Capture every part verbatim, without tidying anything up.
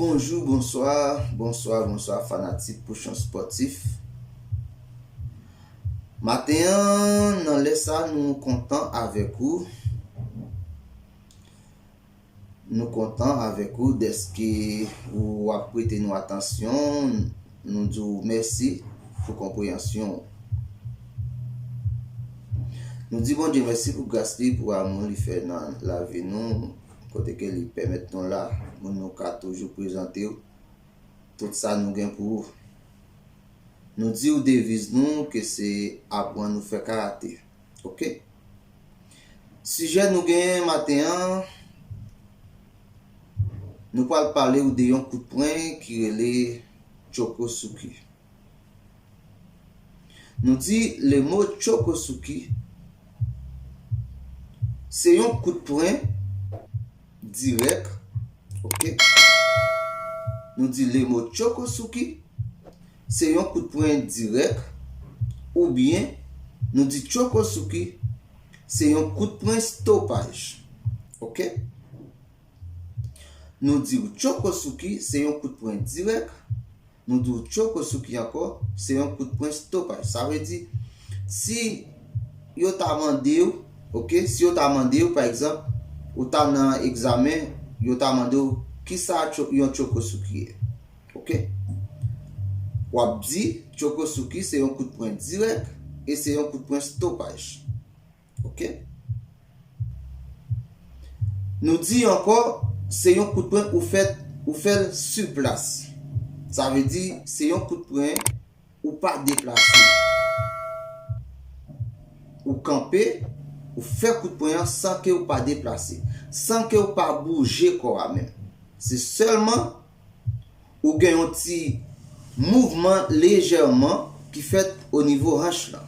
Bonjou, bonswa, bonswa, bonswa, fanatik Pouchon Spòtif. Maten an, nan lè sa, nou kontan avèk ou. Nou kontan avèk ou dèske ou ap prete nou atansyon. Nou di w mèsi pou konpreyansyon w. Nou di Bondye mèsi pou gras li, pou amou li fè nan lavi nou, kote ke li pèmèt nou la, pou nou ka toujou prezante w tout sa nou gen pou ou. Nou di w deviz nou ke se aprann ou fè karate. Oke? Sijè nou genyen maten an, nou pral pale w de yon kout pwen ki rele Chokosuki. Nou di le mo Chokosuki se yon kout pwen dirèk, oke? Nou di le mo Chokosuki se yon kout pwen dirèk, oubyen nou di Chokosuki se yon kout pwen stopaj, oke? Nou di w Chokosuki se yon kout pwen dirèk, nou di w Chokosuki ankò se yon kout pwen stopaj. Sa vle di, si yo ta mande w, oke, si yo ta mande w, pa egzanp, ou ta nan egzamen, yo ta mande w kisa cho-, yon Chokosuki ye. Oke? W ap di Chokosuki se yon kout pwen dirèk e se yon kout pwen stopaj. Oke? Nou di ankò, se yon kout pwen ou fè, ou fè l sou plas. Sa vle di, se yon kout pwen ou pa deplase. Ou kanpe, ou fè kout pwen an san ke ou pa deplase, san ke ou pa bouje kò a menm. Se sèlman ou gen yon ti mouvman lejèman ki fèt o nivo hanch lan.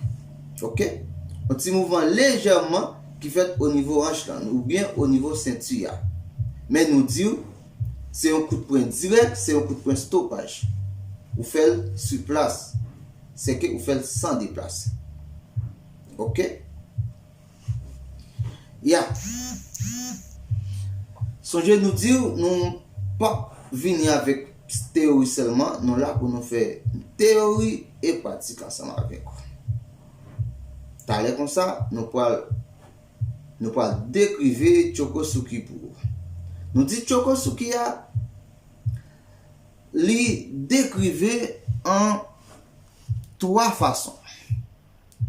Oke? Yon ti mouvman lejèman ki fèt o nivo hanch lan, oubyen o nivo senti a. Men nou di w, se yon kout pwen dirèk, se yon kout pwen stopaj. Ou fè l sou plas. Se ke ou fè l san deplase. Oke? Ya. Sonje nou di w, nou p ap vini avèk teyori sèlman, nou la pou nou fè teyori e pratik ansanm avèk ou. Talè konsa, nou pral, nou pral dekrive Chokosuki pou ou. Nou di Chokosuki a, li dekrive an twa fason.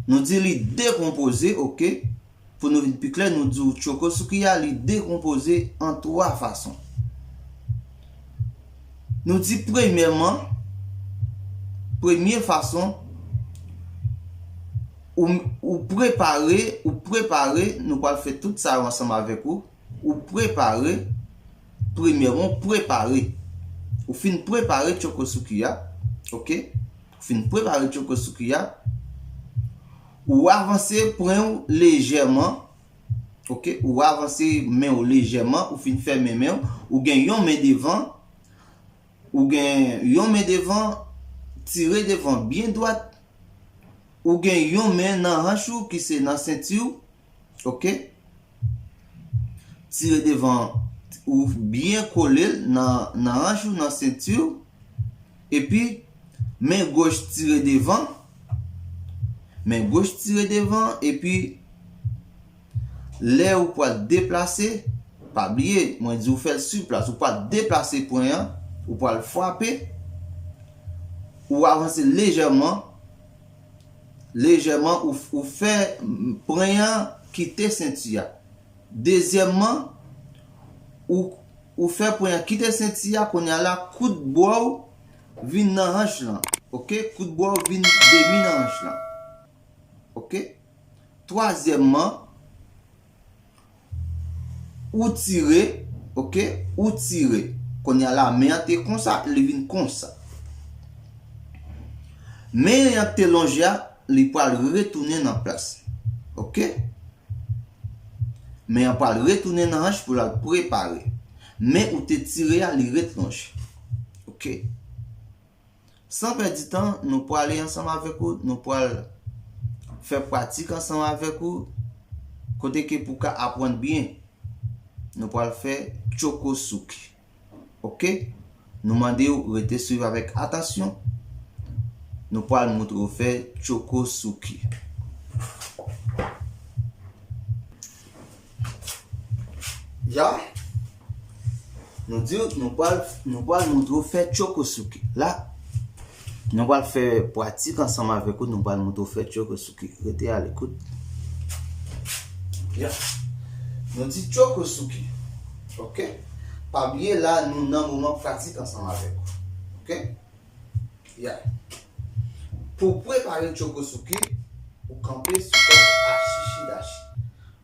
Nou di li dekonpoze, oke? Pou nou vin pi klè, nou di w Chokosuki a, li dekonpoze an twa fason. Nou di premyèman, premye fason, ou, ou prepare, ou prepare, nou pral fè tout sa yo ansanm avèk ou, ou prepare, premyèman, ou prepare. Ou fin prepare Chokosuki a, oke? Ou fin prepare Chokosuki a, ou avanse pwen ou lejèman, oke? Ou avanse men ou lejèman, ou fin fèmen men ou, ou gen yon men devan, ou gen yon men devan, tire devan byen dwat, ou gen yon men nan hanch ou ki se nan senti w, oke? Tire devan ou byen kole l nan, nan hanch ou, nan senti w. Epi, men goch tire devan. Men goch tire devan, epi lè ou pral deplase, pa bliye, mwen di w fè l sou plas. Ou pral deplase pwen an, ou pral frape, ou avanse lejèman, lejèman, ou, ou fè pwen an kite senti a. Dezyèmman, ou, ou fè pwen an kite senti a, kounye a la, kout bwa w vin nan hanch lan. Oke? Kout bwa w vin demi nan hanch lan. Oke? Twazyèmman, ou tire, oke? Ou tire. Kounye a la, men an te konsa, li vin konsa. Men an te lonje a, li pral retounen nan plas. Oke? Men an pral retounen nan hanch pou l al prepare. Men ou te tire a, li ret lonje. Oke? San pèdi tan, nou prale ansanm avèk ou, nou pral fè pratik ansanm avèk ou, kote ke pou ka aprann byen. Nou pral fè Chokosuki. Oke? Nou mande w rete swiv avèk atansyon. Nou pral moutre w fè tchokosouki. Ya, nou di w, nou pral, nou pral moutre w fè tchokosouki. La, nou pral fè pratik ansanm avèk ou, nou pral moutre w fè tchokosouki. Rete alekout. Ya. Nou di tchokosouki. Oke? Pa bliye la, nou nan moman pratik ansanm avèk ou. Oke? Ya. Pou prepare tchokosouki, ou kanpe sou fòm ashishidashi.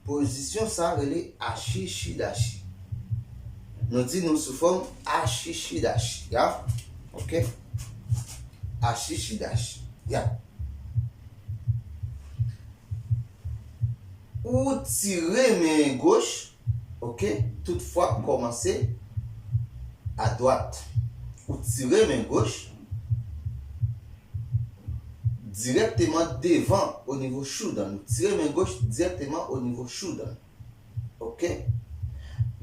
Pozisyon sa rele ashishidashi. Nou di nou sou fòm ashishidashi. Ya? Oke? Ashishidashi. Ya. Ou tire men goch, oke, tout fwap kòmanse adwat. Ou tire men goch dirèkteman devan o nivo shoudan. Ou tire men goch dirèkteman o nivo shoudan. Oke?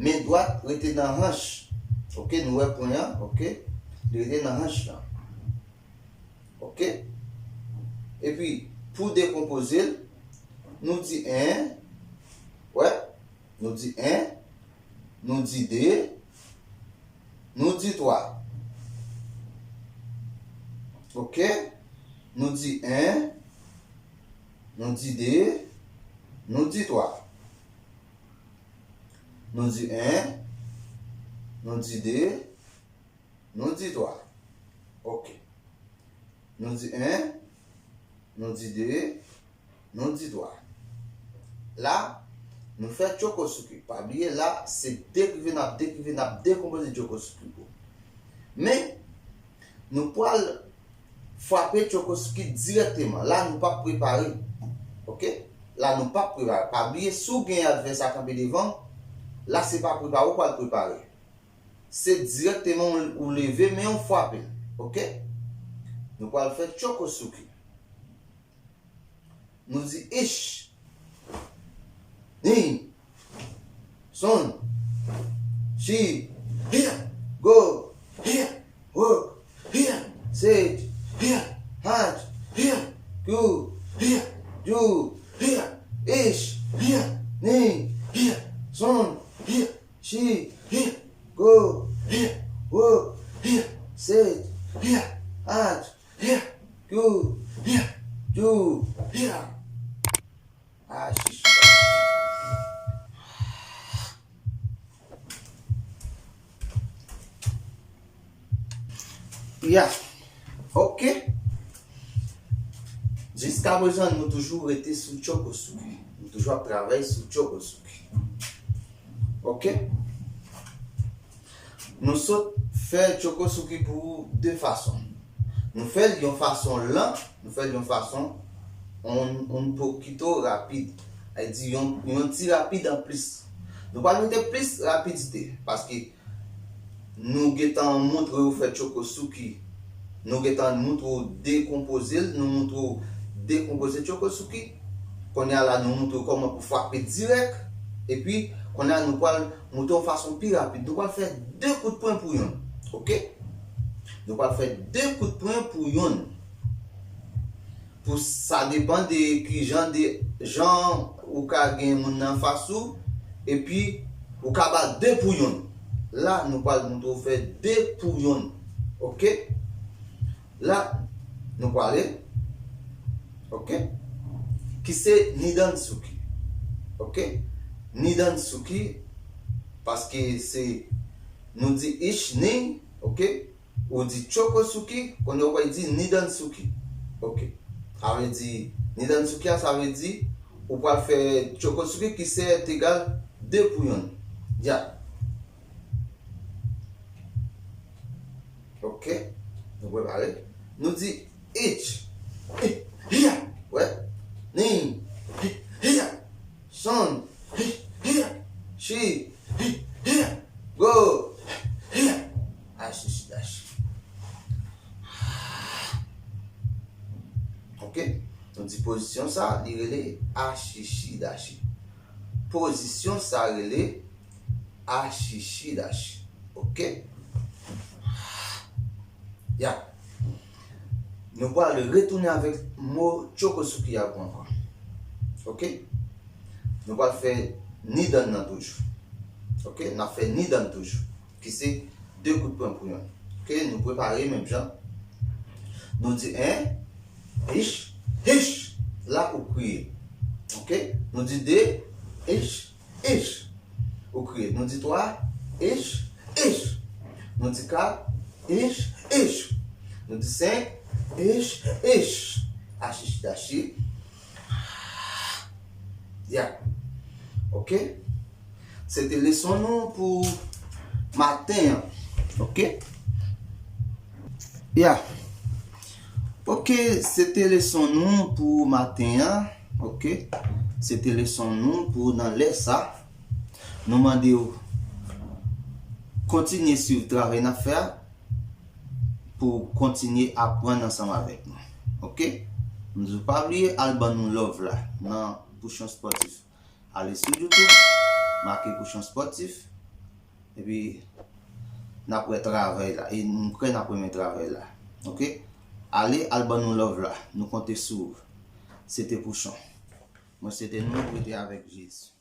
Men dwat rete nan hanch. Oke, nou wè pwen an, oke? Li rete nan hanch lan. Oke? Epi, pou dekonpoze l, nou di en, wè, nou di en, nou di de, nou di twa. Oke? Nou di en, nou di de, nou di twa. Nou di en, nou di de, nou di twa. Oke. Nou di en, nou di de, nou di twa. La, nou fè tchokosouki. Pa bliye, la, se dekrive n ap dekrive, n ap dekonpoze tchokosouki pou. Men, nou pral frape tchokosouki dirèkteman. La, nou p ap prepare. Oke? La, nou p ap prepare. Pa bliye, si w gen advèsa kanpe devan w, la, se pa prepare w pral prepare. Se dirèkteman ou, ou leve men w frape l. Oke? Nou pral fè tchokosouki. Nou di ish, ni, son, shi, hia, go, hia, wok, hia, sej, hia, haj, hia, kyu, hia, ju, hia, ish, hia, ni, hia, son, hia, shi, hia, go, hia, wok, hia, sej, hia, haj, hia, kyu, hia, ju, hia. Ah, chichi. Ya. Oke. Jiskaprezan, nou toujou rete sou tchokosouki. Nou toujou ap travay sou tchokosouki. Oke. Nou sot fè tchokosouki pou ou de fason. Nou fè l yon fason lan, nou fè l yon fason un, un poquito rapid. Sa vle di yon, yon ti rapid anplis. Nou pral mete plis rapidite, paske nou gentan montre w fè tchokosouki. Nou gentan montre w dekonpoze l, nou montre w dekonpoze tchokosouki. Kounye a la, nou montre w kòman pou frape dirèk. Epi, kounye a, nou pral montre w fason pi rapid. Nou pral fè de kout pwen pou yonn. Oke? Nou pral fè de kout pwen pou yonn. Pou sa depann de kijan de jan ou ka gen moun nan anfas ou, epi ou ka ba de pou yonn. La, nou pral montre w fè de pou yonn. Oke? La, nou prale. Oke? Ki se Nidansouki. Oke? Nidansouki, paske se, nou di ish ni, oke? Ou di tchokosouki, kounye a ou pral di Nidansouki. Oke. Sa vle di, Nidansouki a, sa vle di, ou pral fè tchokosouki ki se egal de pou yonn. Ya. Oke. Nou prepare. Nou di ich. I, hia. Wè. Ni. Hi, hia. Son. Hi, hia. Shi. Hi, hia. Go. Hia. Ashishidashi. Oke. Nou di pozisyon sa, li rele ashishidashi. Pozisyon sa rele ashishidashi. Oke. Ya. Nou pral retounen avèk mo Tchokosouki a pou ankò. Oke? Nou pral fè ni dan nan toujou. Oke? N ap fè ni dan toujou. Ki se de kout pwen pou yonn. Oke? Nou prepare menm jan. Nou di en, ich, ich. La ou kriye. Oke? Nou di de, ich, ich. Ou kriye. Nou di twa, ich, ich. Nou di kat, ich, ich. Nou di senk, ich, ich. Achichi dachi. Ya. Oke? Se te leson nou pou maten an. Oke? Ya. Oke, se te leson nou pou maten an. Oke? Se te leson nou pou nan lè sa. Nou mande w kontinye swiv travay n ap fè a pou w kontinye aprann ansanm avèk nou. Oke? M di w pa bliye al ban nou love la nan Pouchon Spòtif. Ale sou YouTube, make Pouchon Spòtif, epi n ap wè travay la. E m kwè n ap renmen travay la. Oke? Ale al ban nou love la. Nou konte sou ou. Se te Pouchon. Mwen se te nou, rete avèk Jezi.